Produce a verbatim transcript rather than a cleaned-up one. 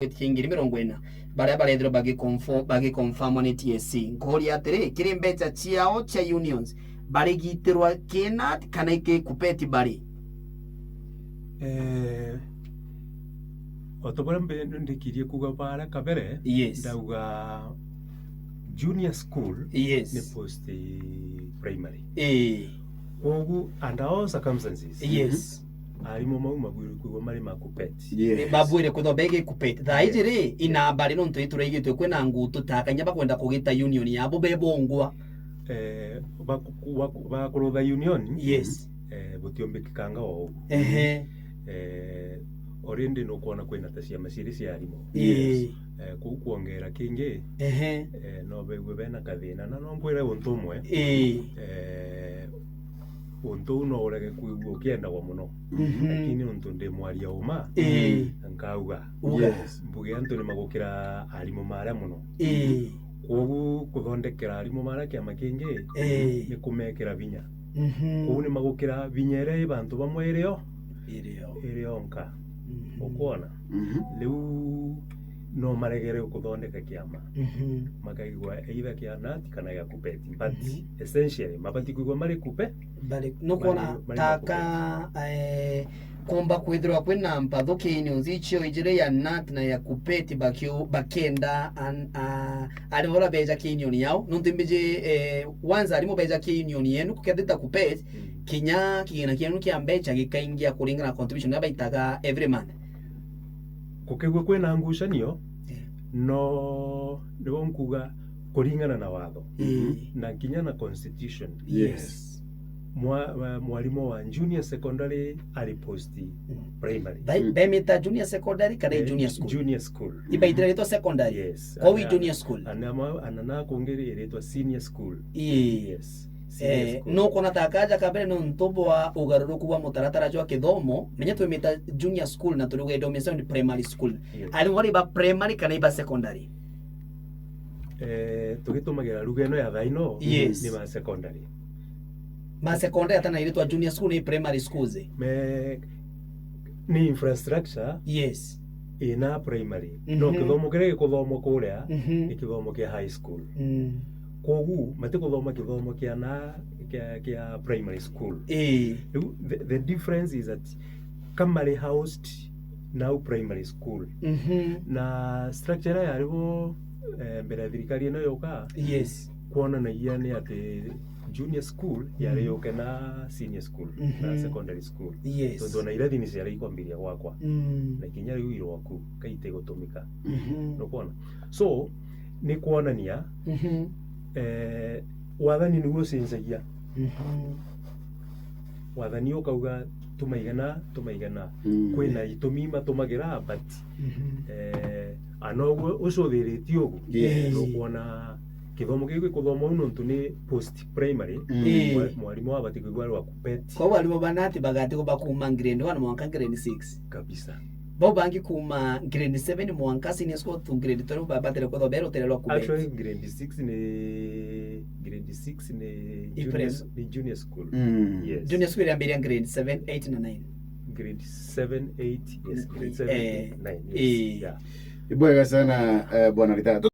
Kingiri mirongo ina, baria barethirwa bagiconfo-, bagiconfirmwa ni T S C. Nkuuria atiri, kiri mbeca ciao cia unions, barigitirwa ki KNUT kana iki KUPPET bari? Eh, o ta buria mbe-, ndikirie kuuga baria kabere, Yes. ndauga junior school Yes. ni post primary. Ii. Kwogu, under all circumstances, Yes. arimu mau mabwirwe kwigwa mari ma KUPPET. Yes. Ni babwire kwithwa begi KUPPET. Thaa iji ri, Yes. ina bari nontu ituraigitwe kwina ngutu ta kanya bakwenda kugita union yabo bebongwa. Eh, baku-, baku-, bakurutha union, Yes. eh, butiombikikanga o ugu. Ehe. Eh, already nukwona kwina ta ciama ciiri cia arimu. Ii. Eh, kuu kwongera kingi, Ehe. eh, no baigue bena kathina. Na no nkwire untu umwe, Ii. eh, untu uu no urege kwigua ukiendagwa muno. Mhm. Lakini untu ndi mwaria uma, Ii. nkauga, Uga. Yes. Mbuge antu ni magukira arimu maria muno. Ii. Kwogu kuthondekera arimu maria kiama kingi Ii. ni kumekira vinya. Mhm. Kwogu ni magukira vinya iria i bantu bamwe irio, Irio. irio nka. Mhm. Ukwona? Mhm. Riu no maregere kuthondeka kiama. Mhm. Makaigua either kia KNUT kana ya KUPPET. But Mhm. essentially, mabati kwigua mari KUPPET. Bari, nukwona Mari, mari taka, eh, kumba kwithirwa kwina mpathuki unions icio ijiri ya KNUT na ya KUPPET bakiu-, bakienda an-, a-, arimu baria beja ki union yao. Nontu imbiji, eh, once arimu beja ki union yenu, kukethita KUPPET, Mm. kinya kigina kienu kia mbeca gikaingia kuringana na contribution iria baitaga every month. Kukigua kwina ngucanio, Eh. no, nibo nkuga kuringana na watho. Eh. Na kinya na constitution. Yes. Mwa-, wa-, mwarimu wa junior secondary ari post Mm. primary. Bai-, Mm. bemita junior secondary kana Eh, junior school? Junior school. Ibaitire ritwa secondary? Yes. Kwou i Ana-, junior school? Ana ma-, ana na kungiri iritwa senior school. Ii. Yes. Senior Eh, school. Nukwona ta kaja kabere nontu bwa ugaruruku bwa mutaratara jwa kithomo, menya twimita junior school na turiuga idomesao ni primary school. Yes. Arimu bari ba primary kana iba secondary? Eh, tugitumagira lugha ino ya thaino, Yes. ni ma secondary. Ma secondary atana iritwa junior school ni primary schools? Me, ni infrastructure Yes. ina primary. No Mhm. kithomo kiria gikuthomwa kuria Mhm. ni kithomo kia high school. Mm. Kwogu, matikuthoma kithomo kia na, kia, kia primary school. Ii. Riu, the, the difference is that ka mari housed nau primary school. Mhm. Na structure iria yari bo, eh, mbere ya thirikari ino yoka, Yes. kwonanagia ni ati junior school yari Mm. yoke na senior school na Mhm. secondary school. Yes. Tontu ona irathi ni ciari ikwambiria gwakwa. Mm. Na kinya riu irwaku, ka itigutumika. Mhm. Nukwona? So, ni kwonania, Mhm. eh, wathani niguo ucenjagia. Mhm. Wathani ukauga, "Tumaigana, tumaigana." Mm. Kwina itumi matumagira, but, Mhm. eh, ana uguo ucuthiritie ugu, Yes. nukwona kithomo kiu gikuthomwa u nontu ni post primary, Mm. Ii. mwa-, mwarimu abati kwigua rwa KUPPET. Kwou arimu bana ati bagati kuba kuma grade one mwanka grade six? Kabisa. Bau bangi kuma grade seven mwanka senior school to grade twelve babatire kwithwa be rutere rwa KUPPET. Actually, grade six ni, grade six ni I junior prim- s-, ni junior school. Mm. Yes. Junior school iria mbere ya grade seven, eight na nine. Grade seven, eight, yes, grade seven, Eh, eight, nine, yes. Eh. Yeah. Ibwega sana, eh, Bwana Ritatu.